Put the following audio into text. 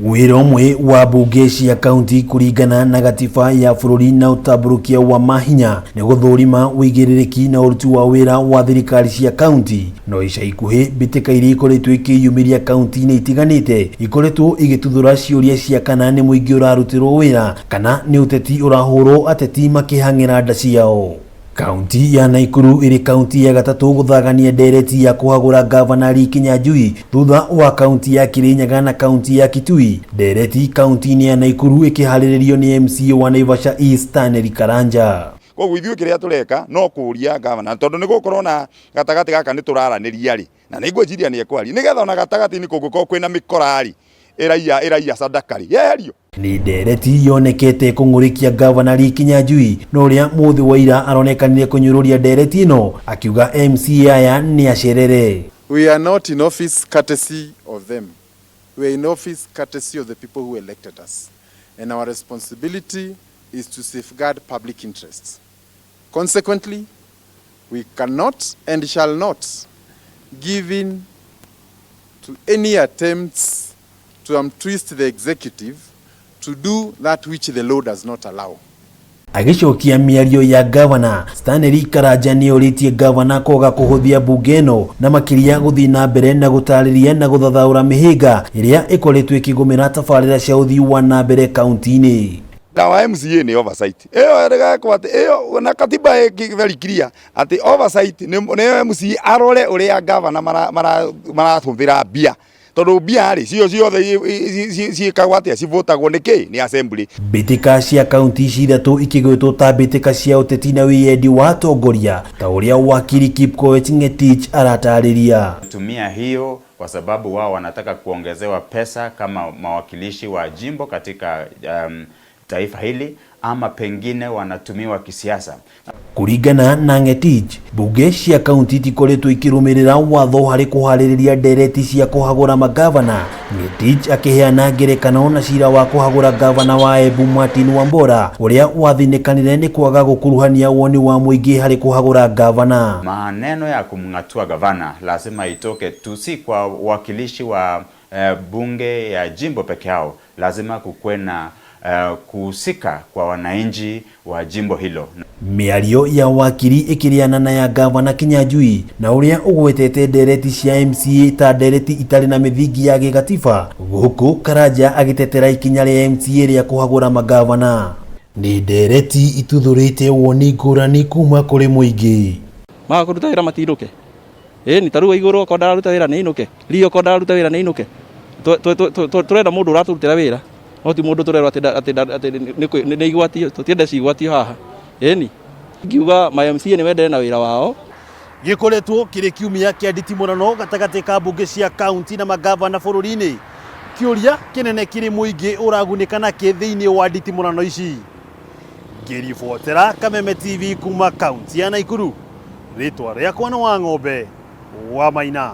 Wĩra ũmwe wa mbunge cia kaunti kũringana na gatiba ya bũrũri na ũtambũrũkia wa mahinya nĩ gũthũrima ũigĩrĩrĩki na ũruti wa wĩra wa thirikari cia kaunti. No ica ikuhĩ mbĩtĩka iria ikoretwo ikĩyumĩria kaunti-inĩ itiganĩte ikoretwo igĩtuthũra ciũria cia kana nĩ mũingĩ ũrarutĩrwo wĩra kana nĩ ũteti ũrahũrwo ateti makĩhang'ĩra nda ciao. Kaunti ya Naikuru ĩrĩ kaunti ya gatatũ gũthagania ndereti ya kũhagũra ngavana Lee Kinyanjui thutha wa kaunti ya Kirinyaga na kaunti ya Kitui. Ndereti kaunti-inĩ ya Naikuru ĩkĩharĩrĩrio nĩ MCA wa Naivasha East Stanley Karanja. Koguo ithuĩ kĩrĩa tũreka no kũria ngavana tondũ nĩ gũkorwo na gatagatĩ gaka nĩ tũraranĩria rĩ, na nĩ ngwĩciria nĩ ekwaria nĩgetha ona gatagatĩ-inĩ kũngĩkorwo kwĩna mĩkora rĩ, ĩraiya ĩraiya sadaka rĩ, yeherio. Nĩ ndereti yonekete kũng'ũrĩkia ngavana Lee Kinyanjui na ũrĩa mũthĩ wa ira aronekanire kũnyũrũria ndereti ĩno akiuga MCA aya nĩ acerere. We are not in office courtesy of them. We are in office courtesy of the people who elected us. And our responsibility is to safeguard public interests. Consequently, we cannot and shall not give in to any attempts to twist the executive to do that which the law does not allow. Agĩcokia mĩario ya ngavana Stanley Karanja nĩ orĩtie ngavana kwaga kũhũthia mbunge ĩno na makĩria gũthiĩ na mbere na gũtarĩria na gũthathaũra mĩhĩnga ĩrĩa ĩkoretwo ĩkĩgũmĩra tabarĩra cia ũthii wa na mbere kaunti-inĩ. Na wa MCA nĩ oversight ĩyo ĩgekwo atĩ ĩyo na katiba ĩ very clear atĩ oversight nĩ MCA arore ũrĩa gavana marahũthĩra mbia tondũ mbia rĩ cio ciothe ciĩkagwo atĩa civũtagwo nĩ kĩ nĩ assembly. Mbĩtĩka cia kaunti ici ithatũ ikĩgwetwo ta mbĩtĩka cia ũteti na wĩyendi wa atongoria ta ũrĩa wakiri Kipkoech Ngetich aratarĩria. Tumia hiyo kwa sababu wao wanataka kuongezewa pesa kama mawakilishi wa jimbo katika taifa hili ama pengine wanatumiwa kisiasa. Kũringana na Ngetich, mbunge cia kaunti itikoretwo ikĩrũmĩrĩra watho harĩ kũharĩrĩria ndereti cia kũhagũra magavana. Ngetich akĩheana ngerekano na cira wa kũhagũra gavana wa Embu Martin Wambora ũrĩa wathinĩkanire nĩ kwaga gũkuruhania woni wa mũingĩ harĩ kũhagũra gavana. Maneno ya kumng'atua gavana lazima itoke tu si kwa wakilishi wa bunge ya jimbo peke yao, lazima kukuwe na kuhusika kwa wananchi wa jimbo hilo. Mĩario ya wakiri ĩkĩrĩana na ya gavana Kinyanjui na ũrĩa ũgwetete ndereti cia MCA ta ndereti itarĩ na mĩthingi ya gĩgatiba gũkũ Karanja agĩtetera ikinya rĩa MCA rĩa kũhagũra magavana. Nĩ ndereti ituthũrĩte woni ngũrani kuma kũrĩ mũingĩ. Maga kũruta wĩra matinũke. Ĩni ta rĩu igũrũ okorwo ndararuta wĩra nĩ inũke, Rio okorwo ndararuta wĩra nĩ inũke. Tũrenda mũndũ ũratũrutĩra wĩra no ti mũndũ tũrerwo atĩ nĩ igwatio, tũtiende cigwatio haha. Ĩni ngiuga ma MCA nĩ wendere na wĩra wao. Gĩkoretwo kĩrĩ kiumia kĩa nditimũrano gatagatĩ ka mbunge cia kaunti na magavana bũrũri-inĩ. Kĩũria kĩnene kĩrĩ mũingĩ ũragunĩka nakĩ thĩinĩ wa nditimũrano ici. Ngĩribotera Kameme TV kuma kaunti ya Naikuru, rĩtwa rĩakwa nĩ Wang'ombe wa Maina.